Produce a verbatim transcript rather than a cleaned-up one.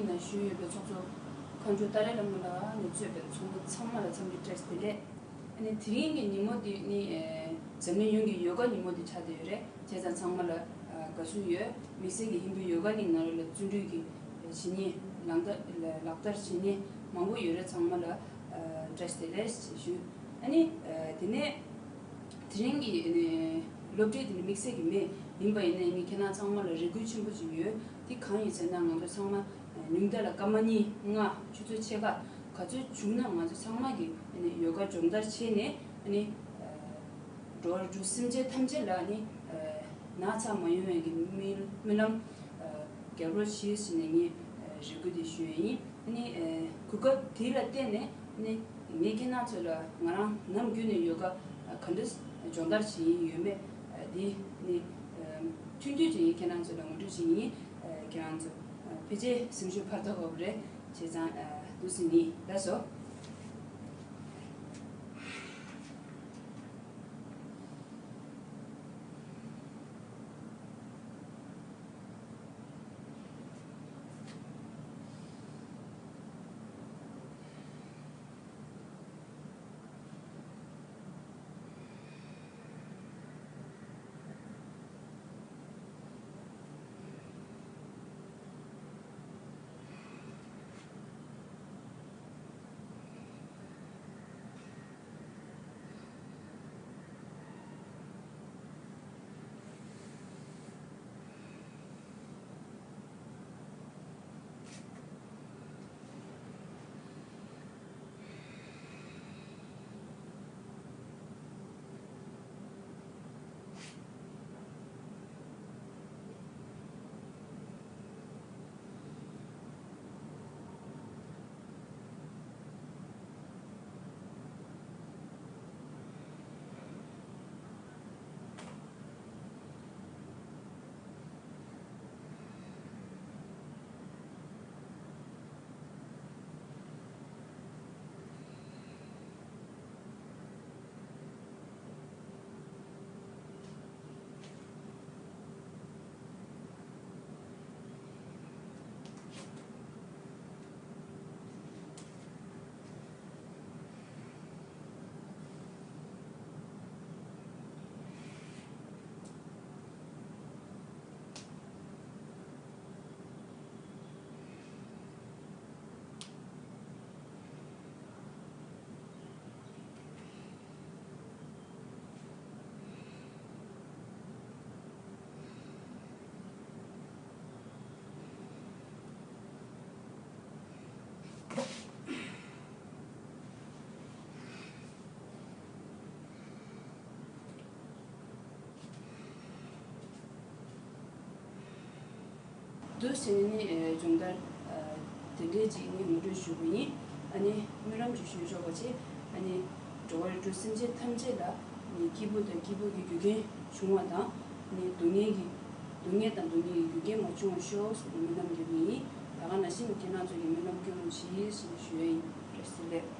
ནང་ཞུགས་ཡོད་པའི་ཚོགས་གཙོ་མཁའ་འགྲོ་ཏཱ་རེ་ལགས་ལ་ནི་གཙོས་པའི་ཚོགས་མི་ཚང་མ་ལ་འཚམས་འདྲི་བཀྲ་ཤིས་བདེ་ལེགས། ཨ་ནི་དེ་རིང་གི་ཉིན་མོ་འདི་ནི་ཨེ་འཛམ་གླིང་ཡོངས་ཀྱི་ཡོ་ག་ཉིན་མོ་འདི་ཆགས་བསྡད་ཡོད་རེད། བྱས་ཙང་ཚང་མ་ལ་ཨ་དགའ་བསུ་ཡོད། དམིགས་བསལ་གྱི་ཧིན་རྡུ་ཡོ་ག་གླིང་ནང་ལ་བརྩོན་འགྲུས་ཀྱི་བྱེད་ཉེས་ལག་བསྟར་ལག་བསྟར་བྱེད་ཉེས་མང་པོ་ཡོད་རེད། ཚང་མ་ལ་ཨ་བཀྲ་ཤིས་བདེ་ལེགས་ཞེས་ཞུ། ཨ་ནི་ཨ་དེ་ནས། དེ་རིང་གི་ཨ་ནི་སློབ་ཁྲིད་དེ་ནི་དམིགས་བསལ་གྱི་མེད། ཡིན་པ་ཡིན་ན་ངས་ཁྱེད་རང་ཚང་མ་ལ་རེ་སྐུལ་ཆེན་པོ་ཅིག་ཡོད། དེ་གང་ཡིན་ཟེར་ན་ང་ཚོ་ཚང་མ་ཉུང་མཐའ་ལ་སྐར་མ་གཉིས་ལྔ་ཆུ་ཚོད་ཕྱེད་ཀ་ག་ཚོད་བྱུང་ན་ང་ཚོ་ཚང་མ་གི་ཨ་ནི་ཡོ་ག་སྦྱོང་བརྡར་བྱས་ནས་ཨ་ནི་འགྲོ་བ་རིགས་དྲུག་སེམས་ཅན་ཐམས་ཅད་ལ་ཨ་ནི་ན་ཚ་མ་ཡོང་བའི་གི་སྨོན་སྨོན་ལམ་རྒྱབ་རོགས་བྱེད་ཟེར་ནས་ངས་རེ་སྐུལ་དེ་ཞུ་ཡ་ཡིན། ནི་ཨེ་གོ་སྐབས་དེ་ལ་བརྟེན་ནས་ནི་ངས་ཁྱེད་རང་ཚོ་ལ་ང་རང་ནམ་རྒྱུན་ནས་ཡོ་ག་ག་འདྲ་སྦྱོང་བརྡར་བྱེད་ཀྱི་ཡོད་མེད་འདི་ནི་ཐུང་ཐུང་ཅིག་ངས་ཁྱེད་རང་ཚོ་ལ་ངོ་སྤྲོད་བྱེད་ཀྱི་ཡིན། ཁྱེད་རང་ཚོ་ཕལ་ཆེར་སེམས་ཤུགས་འཕར་ཐུབ་ཀྱི་རེད། བྱས་ཙང་འདུག་སེ་ནི་ལགས་སོ། འདུག་ཟེར་ནས་ནི་སྦྱོང་བརྡར་དེ་འདྲའི་ཅིག་ནི་ངོ་སྤྲོད་ཞུ་གི་ཡིན། ཨ་ནི་སྨོན་ལམ་ཅིག་ཞུས་ཆོག་པ་བྱས། ཨ་ནི་འགྲོ་བ་རིགས་དྲུག་སེམས་ཅན་ཐམས་ཅད་ལ་ནི་སྐྱིད་པོ་དང་སྐྱིད་པོ་གི་རྒྱུ་རྐྱེན་བྱུང་བ་དང་། ནི་སྡུག་བསྔལ་གྱི་སྡུག་བསྔལ་དང་སྡུག་བསྔལ་གྱི་རྒྱུ་རྐྱེན་མ་བྱུང་བར་ཤོག་ཟེར་ནས་སྨོན་ལམ་རྒྱག་གི་ཡིན། ད་ག་ནང་བཞིན་ཁྱེད་རང་ཚོ་གི་སྨོན་ལམ་སྐྱོན་རུ་བྱེད་ཟེར་ནས་ཞུ་ཡ་ཡིན། བཀྲ་ཤིས་བདེ་ལེགས།